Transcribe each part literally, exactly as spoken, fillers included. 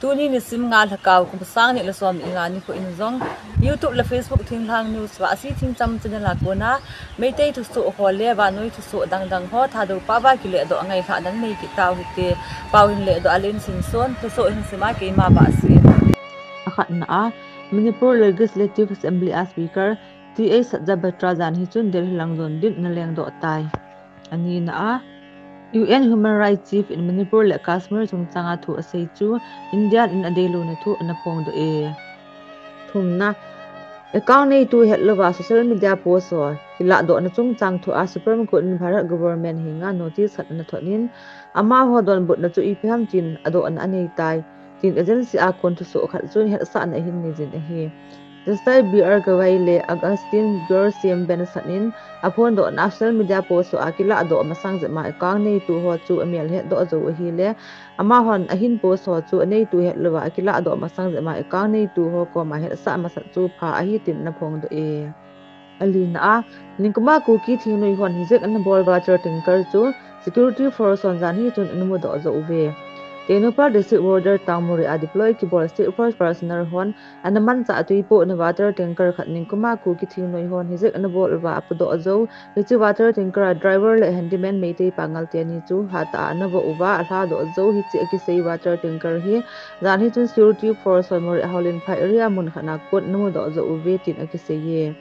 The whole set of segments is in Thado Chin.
Tuni nisim nga Lhakao kum sang ni le som ni nga nikho in jong YouTube le Facebook Thinglhang News Vahsi Thingcham channel a kona Meitei thusoh ho le vannoi thusoh dangdang ho Thadou pao va kiledoh a ngailhah nan nei kit tau hite. Pao hin ledoh a Lensingson, thusoh hin sima keima Vahsi. Akhatna a, Manipur Legislative Assembly a Speaker T H Satyabrata jan hi chun Delhi lang jon din ana lengdoh tai. Anina a, U N Human Rights Chief in Manipur le Kashmir chungchanga thu asei chu India in adeilouna thu ana phongdoh e. Thumna, account neitu hetlouva social media post ho kilahdohna chungchang thu a Supreme Court in Bharat government henga notice khat ana thot in, amaho donbutna chu ipi ham tin adohna anei tai, tin agency a kon thusoh khat chun hetsahna ahin neijin ahi. Justice B R Gavai le Augustine Gorsame bench khat in aphondohna a social media post ho a kilahdoh masang jep ma account neitu ho chu amel hetdoh jou ahile, amahon ahin post ho chu aneitu hetlouva akilahdoh masang jep ma account neitu ho koma hetsah masat chu pha ahi tin ana phongdoh e. Alina a, ningkuma Kuki thingnoi hon hijeh ana bol water tanker chu security force hon jan hi chun ana mudoh jou uve. Tengnoupal District border Tangmuri a deploy kibol state force personnel hon ana manchah twi pohna water tanker khat ningkuma Kuki thingnoi hon hijeh ana bol uva apudoh jou. Hiche water tanker a driver le handyman Meitei Pangal teni chu hatah a ana voh uva alhadoh jou. Hiche akisei water tanker hi jan hi chun security force hon Moreh Howlin Phai area mun khat a kon ana mudoh jou uve tin akisei e.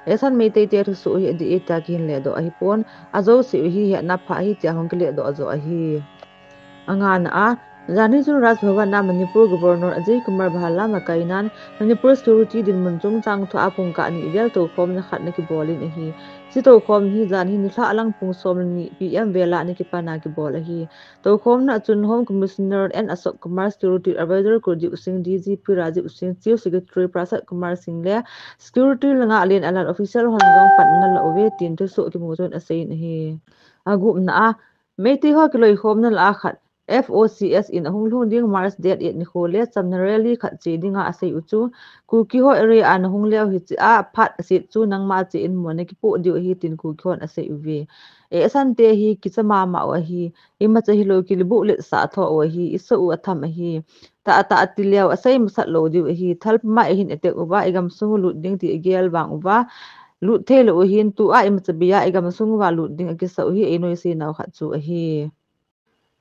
Eisan Meitei te thusoh hi adih e tia kihin ledoh ahipon, ajouse u hi hetna pha ahi tia hung kiledoh joh ahi. Angana a, jan hi chun Raj Bhavan a Manipur Governor Ajay Kumar Bhalla makainan Manipur security dinmun chungchang thu a pungkah ni vel toukhomna khat ana kibolin ahi. Hiche toukhom hi jan hi nilhah lang pung som le ni P M vela ana kipana kibol ahi. Toukhomna a chun Home Commissioner N Ashok Kumar, Security Advisor Kuldeep Singh, D G P Rajiv Singh, Chief Secretary Prasad Kumar Singh le security langa alen alan official hon jong pan ana la uve tin thusoh kimu chun aseiyin ahi. Agupna a, Meitei ho kiloikhomna lah a khat F O C S in ahung lhung ding March date eight nikho le chamna rally khat che dinga asei u chu Kuki ho area a nahung leu hiche a phat aset chu nangma che in mo nakipoh diu ahi tin Kuki hon asei uve. Eisan te hi kicha mama u ahi. Imacha hilou kilbuh letsah tho u ahi, isoh u atham ahi. Tahtah tileu asei masat lou diu ahi. Thalpum a eihin attack uva, igamsung u lut ding ti agel vang uva, lut theilou u ahin, tua imacha beiya igamsung uva lut ding akisah u hi einoise nau khat chu ahi.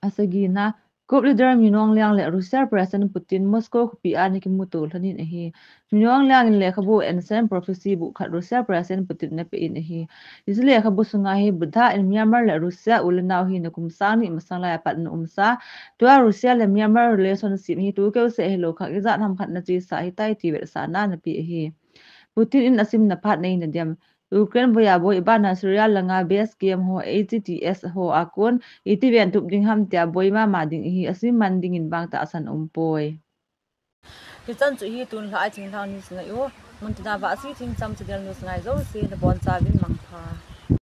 Asagina, Kop leader Min Aung Hlaing le Russia President Putin Moscow khopi a ana kimuto lhonin ahi. Min Aung Hlaing in lekhabu Ancient Prophecy book khat Russia President Putin ana pein ahi. Hiche lekhabu sunga hi Buddha in Myanmar le Russia u le nao hina kum sang ni masang laiya pat ana umsa, tua Russia le Myanmar relationship hi tu keuseh hilou khang ijat ham khat ana chesa ahitai ti vetsahna ana pe ahi. Putin in asimna phat neina diam. Ukraine boiya boi abana Syria langa base camp ho, H T S ho a kon iti ventup ding ham tia boi mama ding ahi, asim man dingin vang tahsan aumpoi. Hichan chu hi tunlhah a Thinglhang news ngai u. Muntina Vahsi Thingcham channel news ngai jouse nabonchauvin mangpha.